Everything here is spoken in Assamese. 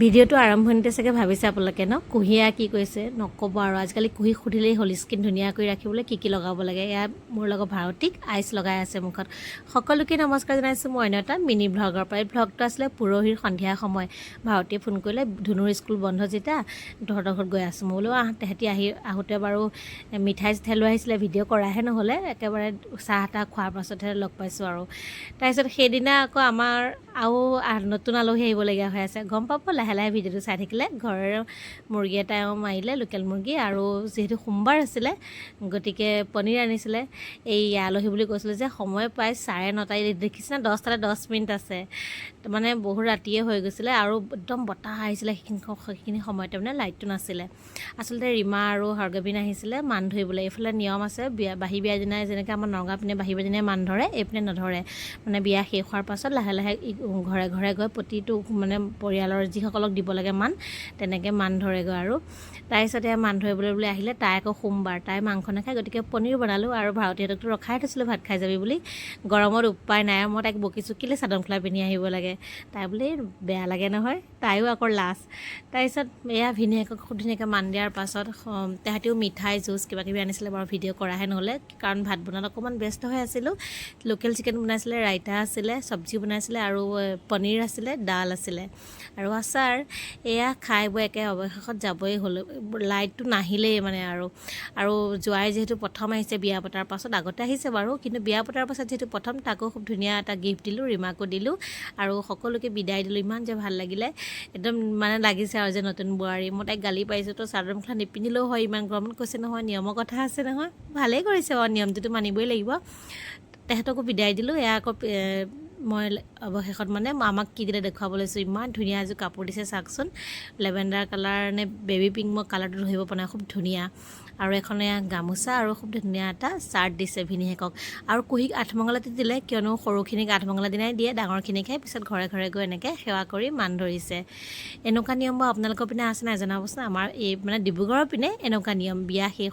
ভিডিঅ'টো আৰম্ভণিতে চাগে ভাবিছে আপোনালোকে ন, কুঁহিয়া কি কৈছে? নক'ব আৰু, আজিকালি কুঁহিক সুধিলেই হ'ল স্কিন ধুনীয়া কৰি ৰাখিবলৈ কি কি লগাব লাগে। এয়া মোৰ লগত ভাৰতীক আইচ লগাই আছে মুখত। সকলোকে নমস্কাৰ জনাইছোঁ মই অন্য এটা মিনি ভ্লগৰ পৰা। এই ভ্লগটো আছিলে পৰহিৰ সন্ধিয়া সময়। ভাৰতীয়ে ফোন কৰিলে, ধুনুৰ স্কুল বন্ধ যেতিয়া তহঁতৰ ঘৰত গৈ আছোঁ। মই বোলো আহ। তেহেঁতি আহি আহোঁতে বাৰু মিঠাই চিঠাই লৈ আহিছিলে, ভিডিঅ' কৰাহে নহ'লে। একেবাৰে চাহ তাহ খোৱাৰ পাছতহে লগ পাইছোঁ আৰু। তাৰপিছত সেইদিনা আকৌ আমাৰ আৰু নতুন আলহী আহিবলগীয়া হৈ আছে, গম পাব লাহে লাহে ভিডিঅ'টো চাই থাকিলে। ঘৰৰ মুৰ্গী এটাই মাৰিলে, লোকেল মুৰ্গী, আৰু যিহেতু সোমবাৰ আছিলে গতিকে পনীৰ আনিছিলে। এই আলহী বুলি কৈছিলোঁ যে, সময় প্ৰায় 9:30। দেখিছেনে, 10টাতে 10 মিনিট আছে, মানে বহুত ৰাতিয়ে হৈ গৈছিলে আৰু একদম বতাহ আহিছিলে সেইখিনি সময়তে, মানে লাইটটো নাছিলে। আচলতে ৰীমা আৰু হৰগোবিন আহিছিলে মান ধৰিবলৈ। এইফালে নিয়ম আছে, বিয়া বাহী বিয়াৰ দিনাই, যেনেকৈ আমাৰ নগাঁও পিনে বাহী বিয়াৰ দিনাই মান ধৰে, এইপিনে নধৰে। মানে বিয়া শেষ হোৱাৰ পাছত লাহে লাহে ঘৰে ঘৰে গৈ প্ৰতিটো মানে পৰিয়ালৰ যিসকলক দিব লাগে মান, তেনেকৈ মান ধৰেগৈ। আৰু তাৰপিছতে মান ধৰিবলৈ বুলি আহিলে। তাই আকৌ সোমবাৰ, তাই মাংস নাখায়, গতিকে পনীৰ বনালোঁ। আৰু ভাৰতীহঁতকতো ৰখাই থৈছিলোঁ ভাত খাই যাবি বুলি। গৰমত উপায় নাই আৰু মই তাইক বকিছোঁ, কেলৈ চাদৰ মেখেলা পিন্ধি আহিব লাগে? তাই বোলে এই বেয়া লাগে নহয়, তাইও আকৌ লাজ। তাৰপিছত এয়া ভিনীয়েকক খুব ধুনীয়াকৈ মান দিয়াৰ পাছত তেহেঁতিও মিঠাই, জুচ কিবা কিবি আনিছিলে বাৰু, ভিডিঅ' কৰাহে নহ'লে, কাৰণ ভাত বনোৱাত অকণমান ব্যস্ত হৈ আছিলোঁ। লোকেল চিকেন বনাইছিলে, ৰাইতা আছিলে, চব্জি বনাইছিলে আৰু পনীৰ আছিলে, দাল আছিলে আৰু আচাৰ। এয়া খাই বৈ একে অৱশেষত যাবই হ'ল, লাইটটো নাহিলেই মানে। আৰু আৰু জোঁৱাই যিহেতু প্ৰথম আহিছে বিয়া পতাৰ পাছত, আগতে আহিছে বাৰু, কিন্তু বিয়া পতাৰ পাছত যিহেতু প্ৰথম, তাকো খুব ধুনীয়া এটা গিফ্ট দিলোঁ, ৰীমাকো দিলোঁ আৰু সকলোকে বিদায় দিলোঁ। ইমান যে ভাল লাগিলে, একদম মানে লাগিছে আৰু যে নতুন বোৱাৰী। মই তাইক গালি পাৰিছোঁ, তই চাদৰ মেখেলা নিপিন্ধিলেও হয় ইমান গৰমত। কৈছে, নহয়, নিয়মৰ কথা আছে নহয়। ভালেই কৰিছে বাৰু, নিয়মটোতো মানিবই লাগিব। তেহেঁতকো বিদায় দিলোঁ। এয়া আকৌ মই অৱশেষত মানে আমাক কি দিলে দেখুৱাব লৈছোঁ। ইমান ধুনীয়া এযোৰ কাপোৰ দিছে, চাওকচোন। লেভেণ্ডাৰ কালাৰ নে বেবী পিংক, মই কালাৰটো ধৰিব পৰা নাই, খুব ধুনীয়া। আৰু এখন এয়া গামোচা আৰু খুব ধুনীয়া এটা চাৰ্ট দিছে ভিনীহেকক। আৰু কুহিক আঠমঙলাতে দিলে, কিয়নো সৰুখিনিক আঠমঙলা দিনাই দিয়ে, ডাঙৰখিনিকহে পিছত ঘৰে ঘৰে গৈ এনেকৈ সেৱা কৰি মান ধৰিছে। এনেকুৱা নিয়ম বাৰু আপোনালোকৰ পিনে আছে নাই জনাবচোন। আমাৰ এই মানে ডিব্ৰুগড়ৰ পিনে এনেকুৱা নিয়ম, বিয়া শেষ